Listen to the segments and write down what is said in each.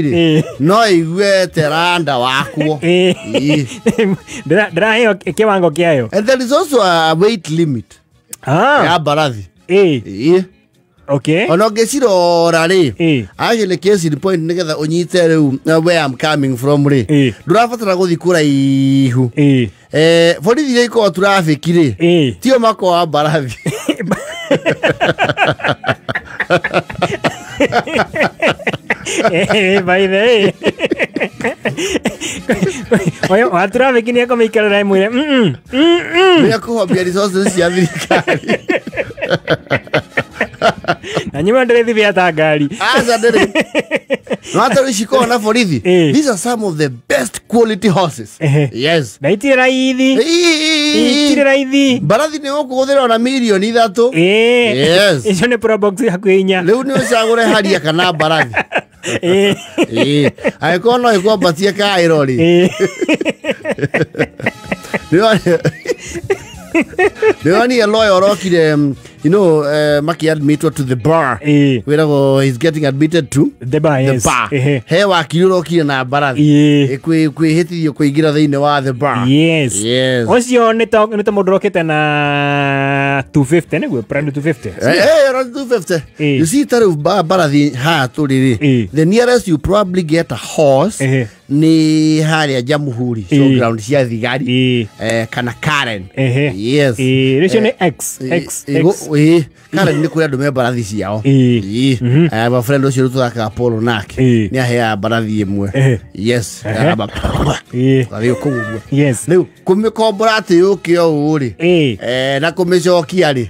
Rĩ no igue teranda wakuo. Ĩĩ. Ndĩraheo kĩwango kĩayo. And there is also a weight limit ya mbarathi. Ĩĩ. Ona ũngĩcirora rĩ, actually case in point, nĩgetha ũnyite rĩu where I'm coming from rĩ, ndũrabatara gũthiĩ kũraihu. Borithi iria ikoragwo traffic rĩ, tio makoa mbarathi. By the way, ũyũ wa traffic nĩ ekũmĩikarĩra ĩmwĩre Nĩ akũhombia resources cia thirikari. Na nyuma ndĩrĩthi ta ngari. Aca ndĩrĩ no ici ikoragwo na borithi. These are some of the best quality horses. Yes. Na itirĩ raithi. Itirĩ raithi. Mbarathi nĩ ũkũhũthĩra ona mirioni 3. Yes. Icio nĩ Probox hakuhĩ 4. Rĩu nĩ ũcagũre haria kana mbarathi. Ĩĩ, angĩkorwo no ĩkwambatie kaĩro rĩ. Nĩwonire lawyer ũrokire, makiadmitwo to the bar, wĩragwo he's getting admitted to the bar. The bar. He wakiri ũrokire na mbarathi. Kwĩhĩtithio kũingĩra thĩinĩ wa the bar. Yes. Ũcio nĩ ta mũndũ ũrokĩte na 250, nĩguo Prado 250. Around 250. You see, ta rĩu mbarathi haha tũrĩ rĩ, the nearest you probably get a horse nĩ harĩa Jamhuri showground cia thigari, kana Karen. Yes. Rĩcio nĩ X X X. Ĩĩ, Karen nĩ kũrĩ andũ me mbarathi ciao. Ĩĩ. My friend ũcio tũthakaga polo nake nĩ aheaga mbarathi ĩmwe. Yes. Aramba athiĩ kũu ũguo. Rĩu kũmĩkombora atĩ yũke o ũũ rĩ, na kũmĩcokia rĩ,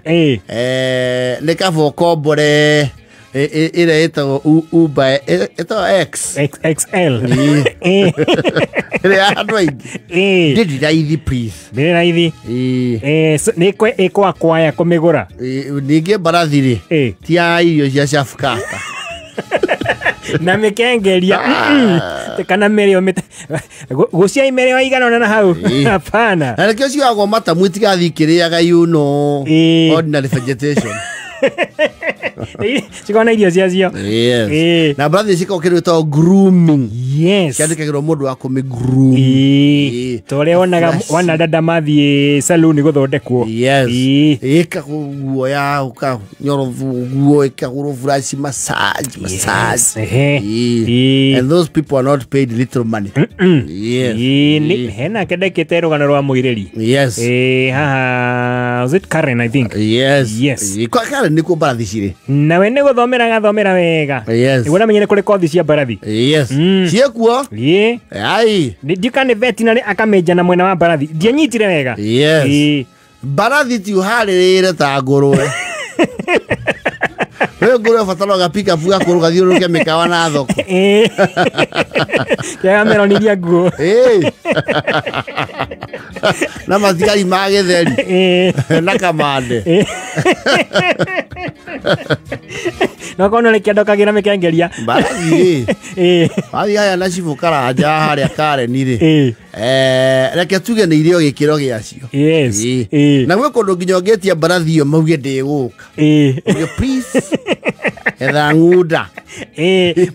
nĩ kaba ũkombore ĩrĩa ĩtagwo Uber, ĩtagwo X. XXL. Ĩĩ. Ĩrĩa ya andũ aingĩ. Ndĩrĩ raithi, please. Ndĩrĩ raithi. Ĩĩ. So nĩ ĩkwakwaya kũmĩgũra. Ĩĩ, ningĩ mbarathi rĩ, ti ya irio cia cafkata na mĩkengeria kana mĩrĩo gũcia mĩrĩo igana ũna na hau. Hapana. Na nĩkĩo ciugagwo matamu itigathiĩ ikĩrĩaga, ordinary vegetation. Cikona irio ciacio. Yes. Na mbarathi cikoragwo kĩndũ gĩtagwo grooming. Ciandĩkagĩrwo mũndũ wa kũmĩ groom. Ta ũrĩa wonaga Fresh. wana dada mathiĩ saluni gũthondekwo. Yes. Ĩkagwo guoya ũkanyorothwo guo, ĩkagũrwo brush, massage, massage. And those people are not paid little money. Yes. Hena kendekĩte rũgano rwa mũirĩri. Haha, was it Karen, I think? Yes. Yes. Ĩĩ, kwa Karen nĩkuo mbarathi cirĩ. Nawe nĩ gũthomera gathomera wega. Nĩguo namenye nĩ kũrĩ kothi cia mbarathi. Yes. Ciĩkuo. Ai. Ndiũka nĩ veterinary akamĩnja na mwena wa mbarathi, ndianyitire wega. Yes. Mbarathi ti ũharĩrĩre ta ngũrwe. Rĩu ngũrwe bataraga pick-up gakũrũ gathiũrũrũke mĩkawa na thoko. Kĩaga meroniria nguo. Ĩĩ. Na matigari ma gĩtheri na kamande. No korwo nĩ kĩando kagĩra mĩkengeria. Mbarathi rĩ, wathiĩ haya na cibũ Karanja harĩa Karen rĩ, reke tuge nĩ irĩ o gĩkĩro gĩacio. Na gwĩ kũndũ nginya ũngĩtia mbarathi ĩyo mauge ndĩgũka. Uge, "Please, etha ng'unda."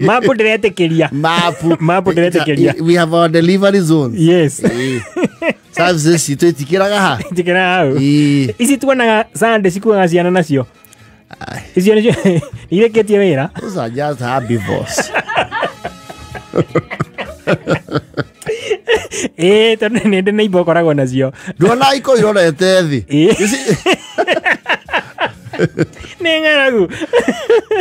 Mapu ndĩretĩkĩria. Mapu. Mapu ndĩretĩkĩria. We have our delivery zones. Ĩĩ. Services citũ itikĩraga ha. Itikĩraga hau. Ici tuonaga Sunday cikuaga ciana nacio. Ai. Icio nĩcio irĩkĩtie wĩra. Those are just herbivores. Ĩĩ, tondũ nĩ ndĩ neighbor ũkoragwo nacio. Nduona iko irorete thĩ. Nĩ ng'aragu.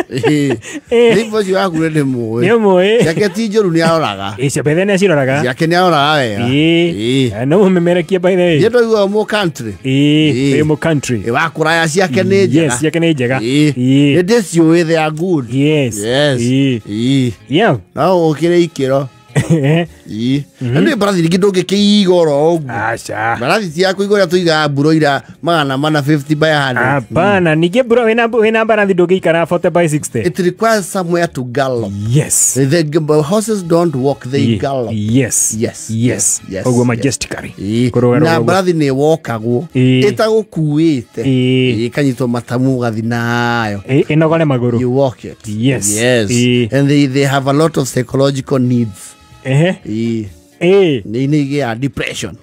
Ĩĩ. Neighbor ũcio waku nĩ ndĩmũĩ. Nĩ ũmũĩ. Ciake ti njũru, nĩ aroraga. Ĩĩ, cio bethe nĩ aciroraga. Ciake nĩ aroraga wega. No mũmemerekie, by the way. Niĩ ndoiguaga mũ country. Ĩĩ, wĩ mũ country. Ĩĩ, wa kũraya ciake nĩ njega. Yes, ciake nĩ njega. Nĩ ndĩciũĩ, they are good. Yes. Yes. Yeah. No ũkĩrĩ ikĩro. Ĩĩ. Na nĩ mbarathi rĩngĩ ndũngĩkĩiga oro ũguo. Aca. Mbarathi ti ya kũiga ũrĩa tũigaga mburoira 450 by 100. Hapana, ningĩ mbura wĩna mbarathi ndũngĩikara 40 by 60. It requires somewhere to gallop. Yes. The horses don't walk, they gallop. Yes. Yes. Yes. Yes. Ũguo Yes. majestically. Ĩĩ. Kũrũga Na rũga. mbarathi nĩ wokagwo Ĩĩ. ĩtagũkuĩte. Ĩĩ. Ĩkanyitwo matamu ũgathi nayo. Ĩĩ, ĩnogore magũrũ. You walk it. Yes. Yes. Ĩĩ. And they have a lot of psychological needs. Ehe. Ĩĩ. Ĩĩ. Nĩ igĩaga depression.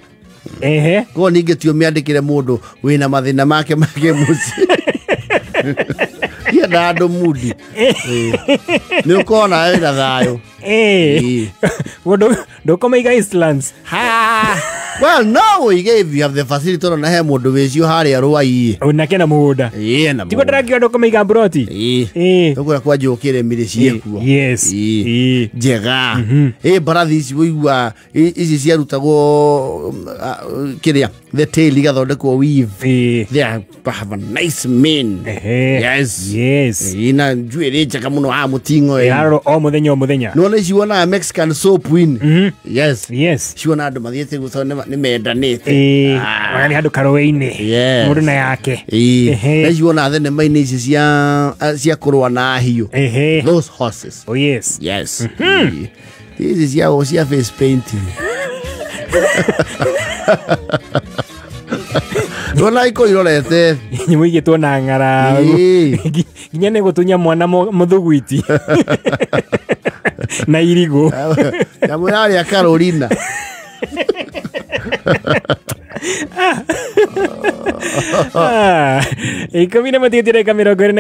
Ehe. Koguo ningĩ ti ũmĩandĩkĩre mũndũ wĩna mathĩna make ma kĩmũciĩ. Iendaga andũ mudi. Nĩ ũkorwo nawe wĩna thayũ. Ĩĩ. Ĩĩ. Ndũkũmĩiga Eastlands. Ha! Well, no, ũige if you have the facility tondũ na he mũndũ wĩcio harĩa Rwai. Onake na mũgũnda. Ĩĩ, na Tiguo mũgũnda. ndĩrakiuga ndũkũmĩiga mburoti. Ĩĩ. Ĩĩ. Tũkwĩra kwa njũkĩre mĩrĩ ciĩkuo. Yes. Ĩĩ. Ĩĩ. Njega. Ĩ mbarathi ici ũigua ici ciarutagwo kĩrĩa the tail igathondekwo weave. Ĩĩ. They have a nice mane. Ehe. Yes. Yes. Ĩĩ, na njuĩrĩ njega mũno haha mũting'o ĩ. Ĩrarorwo o mũthenya o mũthenya. Nĩwona ici wonaga Mexican soap in. Yes. Yes. Ciona andũ mathiĩte guo tondũ nĩ mendanĩte. Ĩĩ. Ah. Magathiĩ handũ karũĩ-inĩ. Yes. Mũndũ na yake. Ĩĩ. Ehe. Na ici wonaga thenema-inĩ ici cia kũrũa na ahiũ. Ehe. Those horses. Oh yes. Yes. Ĩĩ. Ici cia face painting. Ndona iko irorete. Nyamũ igĩtwo na ng'aragu. Ĩĩ. Nginya nĩ gũtunya mwana mũthugwiti. Na irigũ. Nyamũ yarĩa Carolina. Ah, 10 na 24.